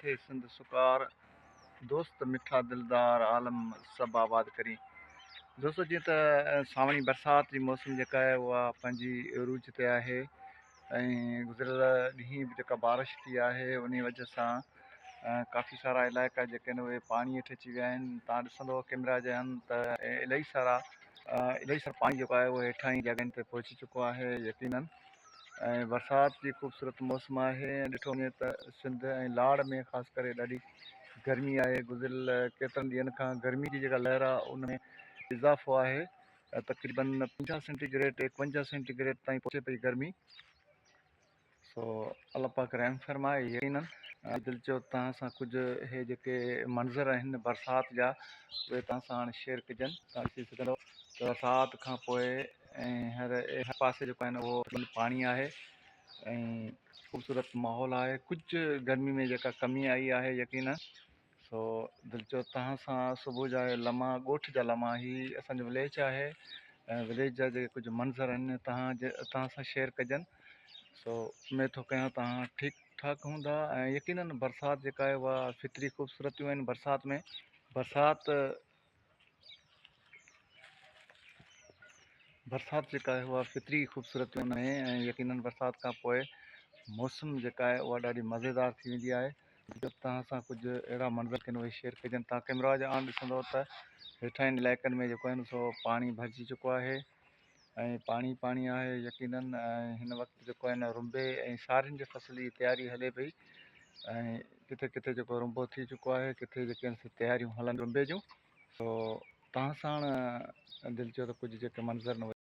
ٿئي سنڌ سڪار، دوست مٺا دلدار عالم سڀ آباد ڪرين. دوستو جيئن ته سانوڻي برسات جي موسم جيڪا آهي اها پنهنجي عروج تي آهي ۽ گذريل ڏينهن به جيڪا بارش ٿي آهي انهي وجه سان ڪافي سارا علائقا جيڪي آهن اهي پاڻي هيٺ اچي ويا آهن. تان ڏسندو ڪيمرا جي هن ته الاهي سارا الاهي سارو پاڻي جيڪو آهي اهو هيٺاهين جڳهين تي پهچي چڪو آهي يقينن ۽ برسات جي خوبصورت موسم آهي ۽ ڏٺو وڃي ته سنڌ ۽ لاڙ ۾ خاص ڪري ڏاڍي گرمي آهي. گذريل ڪيترن ڏينهن کان گرمي جي جيڪا لهر آهي ان ۾ اضافو آهي، تقريبن 50 سينٽي گريڊ 51 سينٽي گريڊ تائين پهچي پئي گرمي. سو الله پاڪ رحم فرمائي. يقينن دل چيو توهان سان ڪجهه هي جيڪي منظر آهن برسات جا اهي توهان سان هاڻي شيئر ڪجن. توهان ڏسي سگهندو ته برسات کان پوء ۽ هر هر پاسي جيڪو آهي نه اهو پاڻي آهي ۽ خوبصورت ماحول آهي. ڪجهه گرمي ۾ جيڪا ڪمي آئي آهي يقينن. سو دل چيو توهان سان صبح جا اهي لمحا، ڳوٺ جا لمحا، هي اسان جو وليج آهي ۽ وليج جا جيڪي ڪجهه منظر آهن توهان جي توهان سان شيئر ڪجن. سو اميد ٿو ڪيان توهان ٺيڪ ٺاڪ هوندا ۽ يقينن برسات جيڪا آهي اها فطري خوبصورتيون آهن. برسات ۾ برسات برسات جيڪا آهي اها فطري خوبصورتي ان ۾ ۽ يقينن برسات کان پوء موسم جيڪا آهي اها ڏاڍي مزيدار ٿي ويندي آهي. جو توهان سان ڪجهه اهڙا منظر ڪن اهي شيئر ڪجن. توهان ڪيمرا جا آن ڏسندو ته هيٺاهين علائقن ۾ جيڪو آهي سو پاڻي ڀرجي چڪو آهي ۽ پاڻي پاڻي آهي يقينن. ۽ هن وقت جيڪو آهي نه رنبي ۽ سارين جي فصل جي تياري هلي پئي ۽ ڪٿي ڪٿي جيڪو رنبو ٿي چڪو آهي، ڪٿي جيڪي آهن سي تياريون هلن رنبي جون. سو توهان ساڻ دل چيو ته ڪجهه جيڪي منظر.